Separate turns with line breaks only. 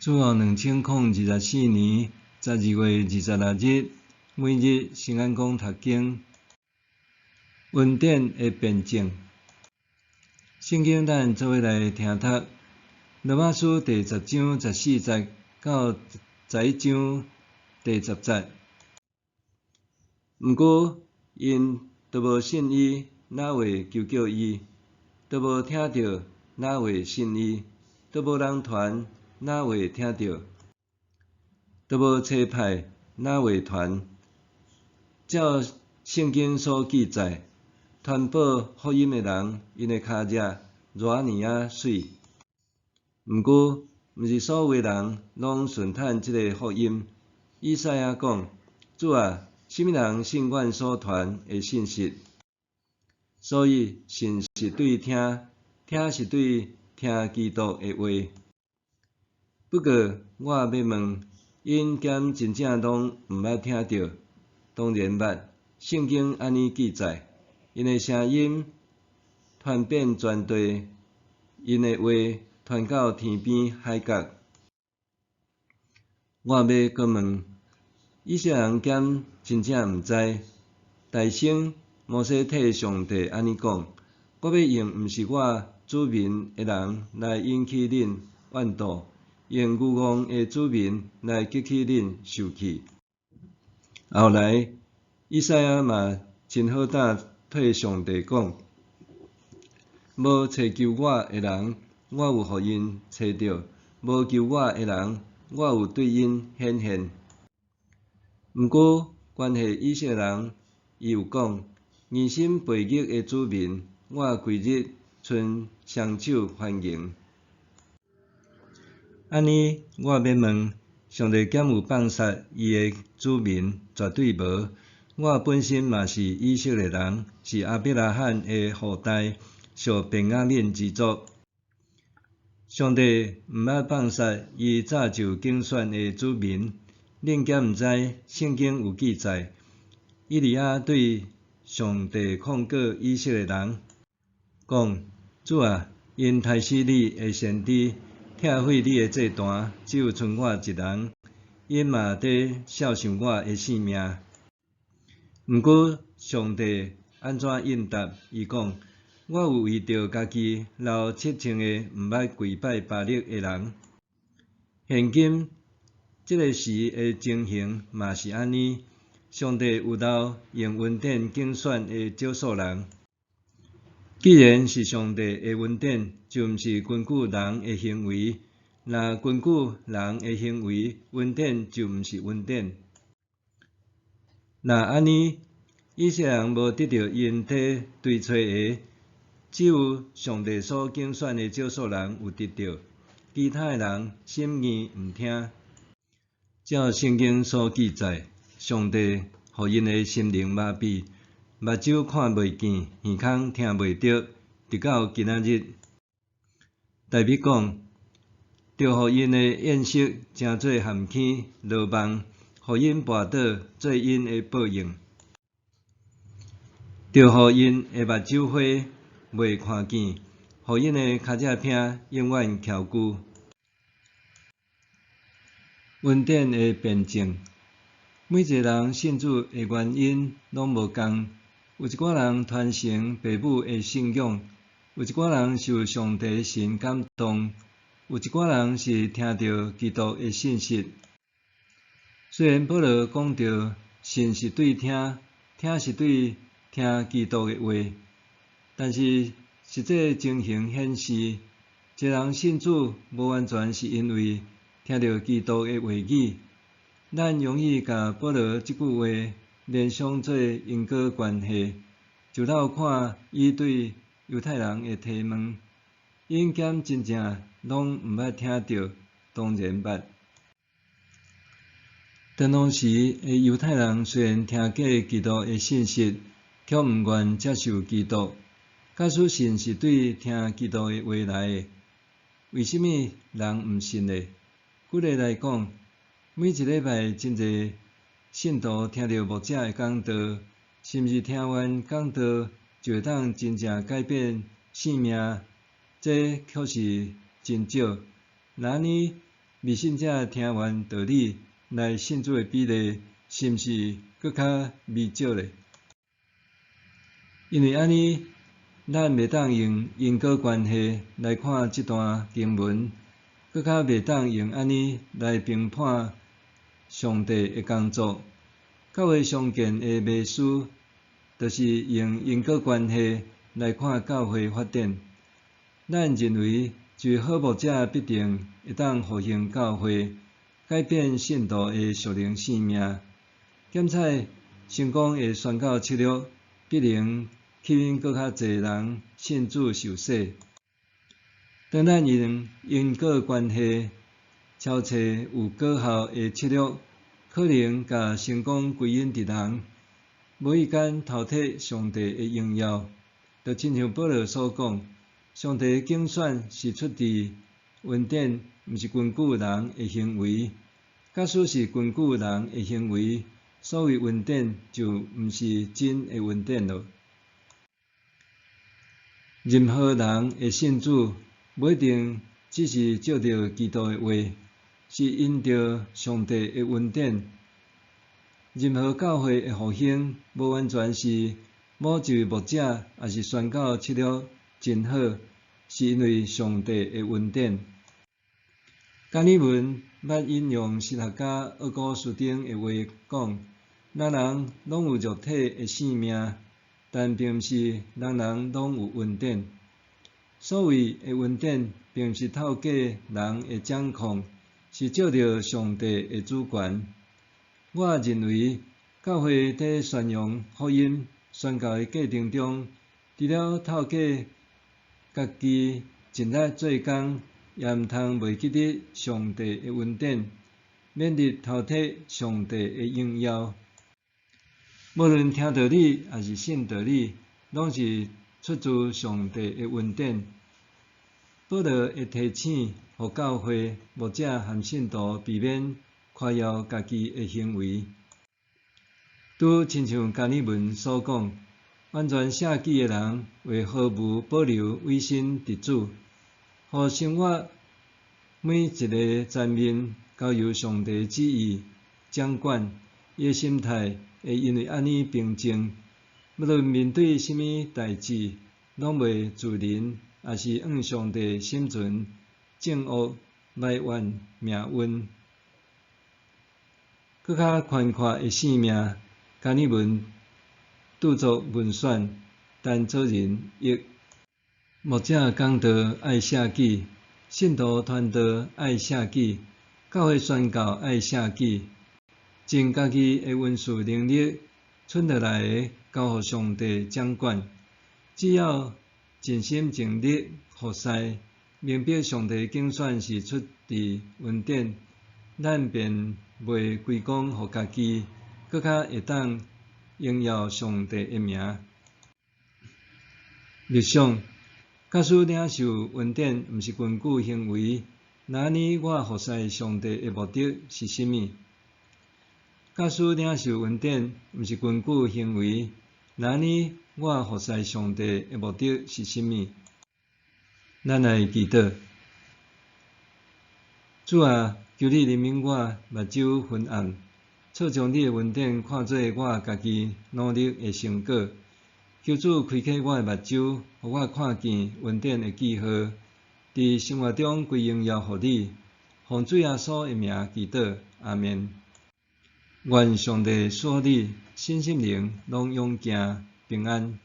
主後2024年12月26日，每日聖安講讀經，恩典的辯證。聖經咱做伙來聽讀，羅馬書第十章14節到11章第10節。毋過𪜶都無信伊，哪會求叫伊？都無聽著，哪會信伊？都無人傳，哪會聽著？都無差派，哪會傳？照聖經所記載，傳報福音的人，𪜶的跤跡偌爾仔媠。毋過，毋是所有人攏順趁這个福音。以賽亞講：主啊，啥物人信阮所傳的信息？所以信是對聽，聽是對聽基督的話。不過我欲問，𪜶敢真正攏毋捌聽著？當然捌，聖經按呢記載，𪜶的聲音傳遍全地，𪜶的話傳到天邊海角。我欲閣問，以色列人敢真正毋知？大先摩西替上帝按呢講：我欲用毋是我子民的人來引起恁怨妒，用愚戇的子民來激起恁受氣。後來，以賽亞嘛真好膽替上帝講：無揣求我的人，我有予𪜶揣著；無求我的人，我有對𪜶顯現。毋過，關係以色列人，伊有講：硬心悖逆的子民，我規日伸雙手歡迎。按呢，我欲問，上帝敢有放殺伊的子民？絕對無！我本身嘛是以色列人，是亞伯拉罕的後代，屬便雅憫支族。上帝毋捌放殺伊早就揀選的子民。恁敢毋知聖經有記載，以利亞對上帝控告以色列人，講：主啊，𪜶刣死你的先知，拆毀你的祭壇，只有賰我一人，𪜶嘛佇肖想我的性命。毋過上帝按怎應答？伊講：我有為著家己留7000個毋捌跪拜巴力的人。現今這个時的情形嘛是按呢，上帝有留用恩典揀選的少數人。既然是上帝的恩典，就毋是根據人的行為。若根據人的行為，恩典就毋是恩典。若按呢，以色列人無得著𪜶佇追揣的，只有上帝所揀選的少數人有得著，其他的人心硬毋聽。照聖經所記載，上帝予𪜶的心靈麻痹，目睭看袂見，耳孔聽袂著，直到今仔日。大衛講，著予𪜶的宴席成做陷坑羅網，予𪜶跋倒做𪜶的報應。著予𪜶的目睭花袂看見，予𪜶的跤跡餅永遠蹺舊。恩典的辯證，每一个人信主的原因攏無仝，有一寡人傳承爸母的信仰，有一寡人受上帝神感動，有一寡人是聽著基督的信息。雖然保羅講著信是對聽，聽是對聽基督的話，但是實際情形顯示，一个人信主無完全是因為聽著基督的話語。咱容易共保羅這句話聯想做因果關係，就鬥看伊對猶太人的提問，𪜶敢真正攏毋捌聽著？當然捌。當時的猶太人雖然聽過基督的信息，卻毋願接受基督。假使信是對聽基督的話來的，為啥物人毋信呢？舉例來講，每一禮拜真濟信徒聽著牧者的講道，是毋是聽完講道就會當真正改變性命？這卻是真少。若按呢，未信者聽完道理來信主的比例，是毋是閣較微少咧？因為按呢，咱袂當用因果關係來看這段經文，閣較袂當用按呢來評判上帝的工作。教會常見的迷思，就是用因果關係來看教會發展。咱認為，一位好牧者必定會當復興教會，改變信徒的屬靈生命。檢採成功的宣教策略，必能吸引閣較濟人信主受洗。當咱用因果關係抄揣有果效的策略，可能共成功歸因佇人，無意間偷摕上帝的榮耀。就親像保羅所講，上帝的揀選是出自恩典，毋是根據人的行為。假使是根據人的行為，所謂恩典就毋是真的恩典囉。任何人會信主，無一定只是藉著基督的話，是因著上帝的恩典。任何教會的復興，無完全是某一位牧者，抑是宣教策略真好，是因為上帝的恩典。加爾文捌引用神學家奧古斯丁的話講：人人攏有肉體的性命，但並毋是人人攏有恩典。所謂的恩典，並毋是透過人的掌控，是藉著上帝的主權。我認為，教會佇宣揚福音、宣教的過程中，除了透過家己盡力做工，也毋通袂記得上帝的恩典，免得偷摕上帝的榮耀。無論聽道理抑是信道理，攏是出自上帝的恩典。保羅會提醒，予教會牧者和信徒避免誇耀家己的行為。拄親像加爾文所講，完全捨己的人會毫無保留委身佇主，予生活每一个層面交由上帝旨意掌管，伊的心態會因為按呢平靜，無論面對啥物代誌，攏袂自憐，抑是向上帝心存憎惡、埋怨命運。閣較寬闊的生命，加爾文著作文選，陳佐仁譯。牧者講道愛捨己，信徒傳道愛捨己，教會宣教愛捨己，盡家己的恩賜能力，剩落來的交予上帝掌管。只要盡心盡力服侍，明白上帝揀選是出自恩典，咱便袂歸功予家己，閣較會當榮耀上帝的名。默想，假使領受恩典毋是根據行為，那按呢我服侍上帝的目的是啥物？假使領受恩典毋是根據行為，那按呢我服侍上帝的目的是啥物？咱來祈禱。主啊，求你憐憫我目睭昏暗，錯將你的恩典看做我家己努力的成果。求主開啟我的目睭，予我看見恩典的記號，佇生活中歸榮耀予你。奉主耶穌的名祈禱，阿們。願上帝賜予你，身心靈攏勇健平安。